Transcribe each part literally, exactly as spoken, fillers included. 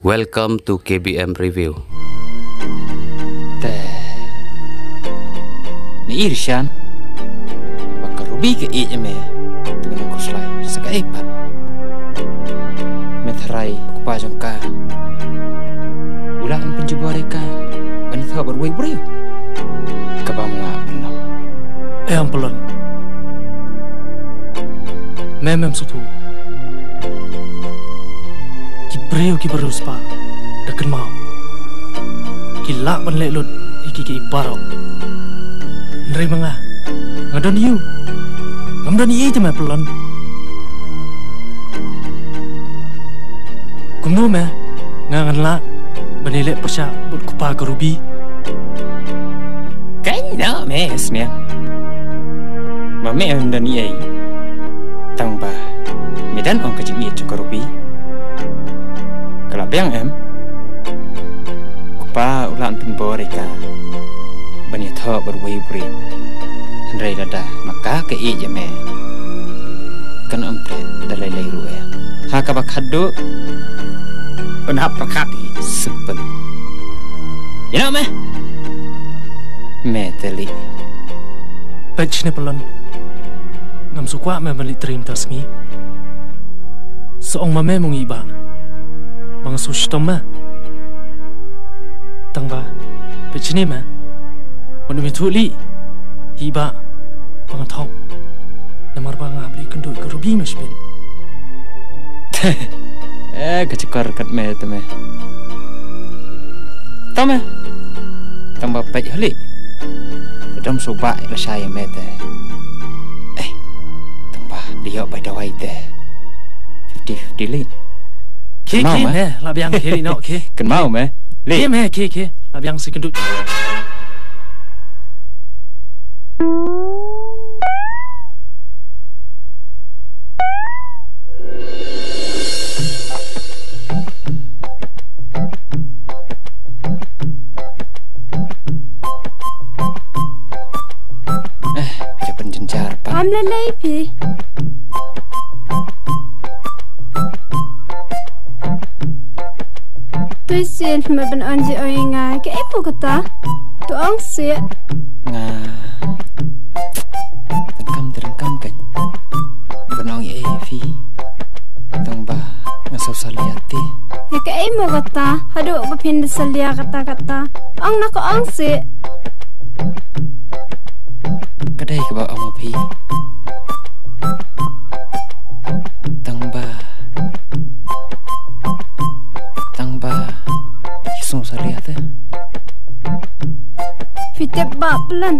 Welcome to K B M Review. Te. Ni Irshan. Ba ka Ruby ka ïeit ïa me. Te me nang khuslai. Sa kaei pat. Me tharai u kpa jong ka u lah ban pynjubor ïa ka ban ïathoh bad uwei u briew. Kaba me lah ban long. Em Pyllun. Me mem sngewthuh. Ki briew kiba riewspah da kynmaw ki lah ban leh lut ïa kiei kiei baroh. Hynrei ma nga, nga don ïa u. Ngam don ïa i te me Pyllun. Kumno me nga ngan lah ban ïaleh pyrshah bad u kpa ka Ruby? Kaei noh me sniang. Ma me em don ïa i. Tang ba me dang ong ka jingïeit jong ka Ruby. Ka la biang em. U kpa u lah ban pynbor ïa ka ban ïathoh bad uwei u briew. Hynrei lada ma ka ka ïeit ïa me, kan ym treh da lei lei ruh em. Ha kaba khatduh un hap pyrkhat hi. Simple. Ïa noh me. Me te leit. Peit shane Pyllun. Ngam sngewkwah me ban leit trei mynta sngi. Sa ong ma me mo ngi ba ba nga sngewshitom me. Tang ba peit shane me. Wat nym ïathuh lei. Hi ba ba nga thok. Namar ba nga hap leit kynduh ïa ka Ruby me shibit. Eh, ka shkor kat me te me. To me. Tang ba peit hali. Te dom suba lashai me te. Eh, tang ba dei ïoh bai dawai te. Fifty fifty lei. Khie, khie me, la biang khie lei noh khie. Kynmaw me. Lei. Khie me, khie, khie. La biang shi kynduh. Eh, phi da pynjynjar pat. Am lei lei phi. Te sien me ban ong ji ong ïa nga kaei mo kata. To ong seh. Nga donkam donkam kan. Ban ong ïa phi. Tang ba nga sngewsalia te. Ïa kaei mo kata. Haduh ba phin da salia kata kata. Ong na ka ong seh. Ka dei kaba ong ma phi. Tang ba. Tang ba. Sngewsalia te. Phi tip Bah Pyllun.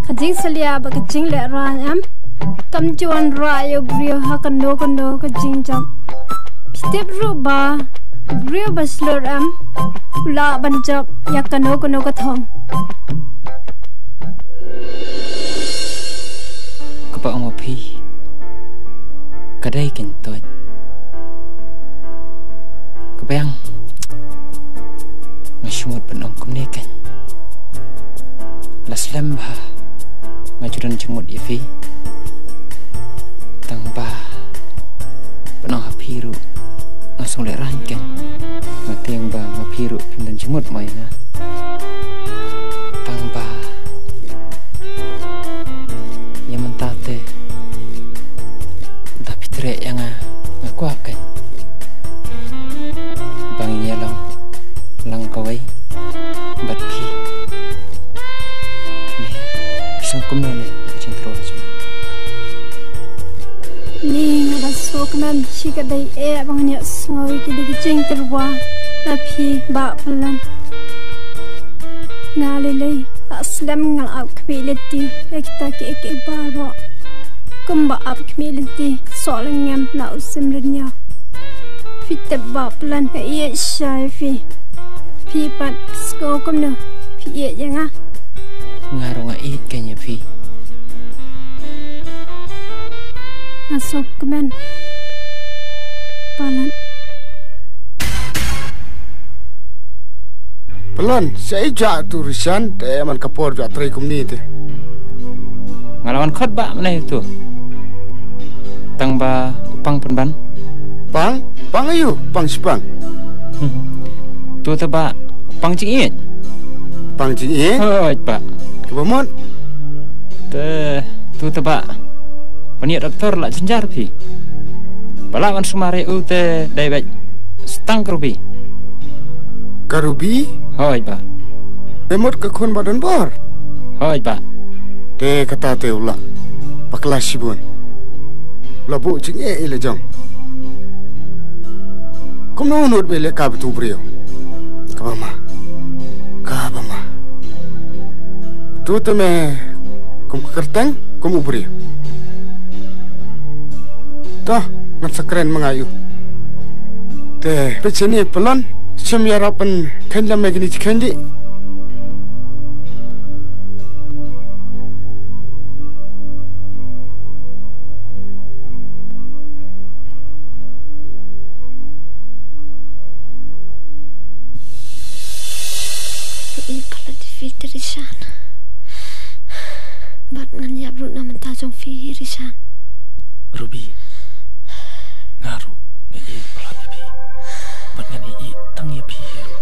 Ka jingsalia bad ka jinglehrain em. Kam ju wanrah ïa u briew ha kano kano ka jingjop. Phi tip ruh ba u briew ba shlur em u lah ban jop ïa kano kano ka thong. Kaba ong ma phi ka dei kein toit. Ka biang. Nga shu mut ban ong kumne kein. La slem bha nga ju don jingmut ïa phi. Tang ba ban ong ha phi ruh nga sngewlehraiñ kein. Nga tieng ba ma phi ruh phim don jingmut mo ïa nga. Tang ba ïa mynta te da phi treh ïa nga, nga kwah kein ba ngin ïalong lang kawei bad phi. Ne, phi sngew kumno ne ka jingtyrwa jong nga? Ni nga da sngewkmen shi ka dei eh ba ngan ïohsngew ïa ki dei ki jingtyrwa na phi Bah Pyllun. Nga lei lei la slem nga la ap khmih lynti ïa kita kiei kiei baroh. Kumba ap khmih lynti soh lyngem na u sim rynïaw. Phi tip Bah Pyllun nga ïeit shai ïa phi. Phi pat sngew kumno phi ïeit ïa nga? Nga ruh nga ïeit kein ïa phi. Nga sngewkmen. Palat. Pyllun, shaei jia tu Rishan, te man ka por jia trei kumne te. Nga la wan khot ba mynne tu. Tang ba u Pang pynban. Pang, Pang aiu, Pang shipang. To te bah pang jingïeit. Pang jingïeit? Hooid bah. Kaba mut? Te to te bah ban ïa doktor la jynjar phi. Ba lah ban sumar ïa u te dei beit sa tang ka Ruby. Ka Ruby? Hooid bah. Te mut ka khun ba don bor? Hooid bah. Te kata te u la bakla shibun. U la buh jingeh ïa la jong. Kumno u nud ba leh ka bad u briew? Kaba ma. Kaba ma. To te me kum ka kyrteng kum u briew. To ngan sa kren ma nga ïa u. Te peit shane Pyllun, shim ïarap ban kheiñ lem ïa kine ki kheiñ dih. Phi i palat ïa phi te Rishan. Bad ngan ïap ruh na bynta jong phi hi Rishan. Ruby. Nga ruh nga i palat ïa phi. Bad ngan i tang ïa phi hi ruh.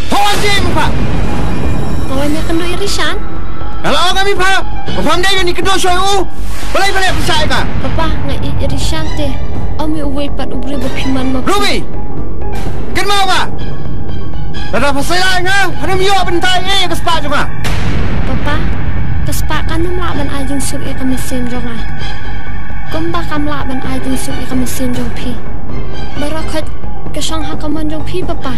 Pha wan jia ïa me pha? Nga wan ïakynduh ïa Rishan. Nga la ong ïa me pha ba pham dei ban ïakynduh shuwa ïa u. Balei pha leh pyrshah ïa ka? Papa, nga ïeit ïa Rishan te. Ym ïa uwei pat u briew ba phi mon ma. Ruby! Kynmaw ba lada pha sa ïa nga, phan ym ïoh ban tai ei ïa ka spah jong nga. Papa, ka spah kan ym lah ban ai jingsuk ïa ka mynsiem jong nga. Kumba kam lah ban ai jingsuk ïa ka mynsiem jong phi. Baroh khoit ka shong ha ka mon jong phi papa.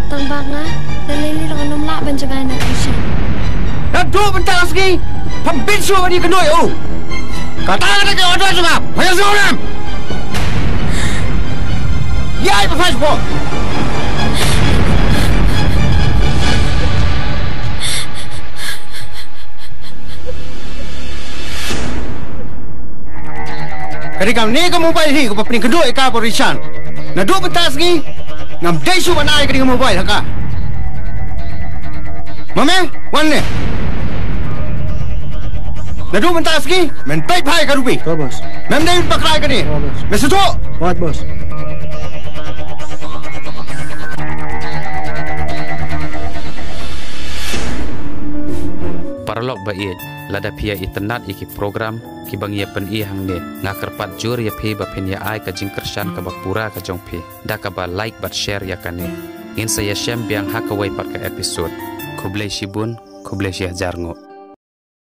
Tang ba nga, lada lei lei ruh ngan ym lah ban jngai na Rishan. Naduh mynta ka sngi, pham bit shuh ban ïakynduh ïa u. Kata ka dei ka order jong nga. Pha ïasnoh lem. Ïai ba pha shuh. Ka dei kane ka mobile hi kaba pynïakynduh ïa ka bad u Rishan. Naduh mynta ka sngi ngam dei shuh ban ai kane ka mobile ha ka. Ma me, wan ne. Naduh mynta ka sngi men peit bha ïa ka Ruby. To, boss. Mem dei ban bakla ïa kane. To, boss. Me sngewthuh? Wat, boss. Paralok ba ïeit, lada phi ïa itynnad ïa ki program kiba ngi ïa pyni hangne, nga kyrpad jur ïa phi ba phin ïa ai ka jingkyrshan kaba pura ka jong phi da kaba like bad share ïa kane. Ngin sa ïashem biang ha kawei pat ka episode. Khublei shibun, khublei shihajar nguh.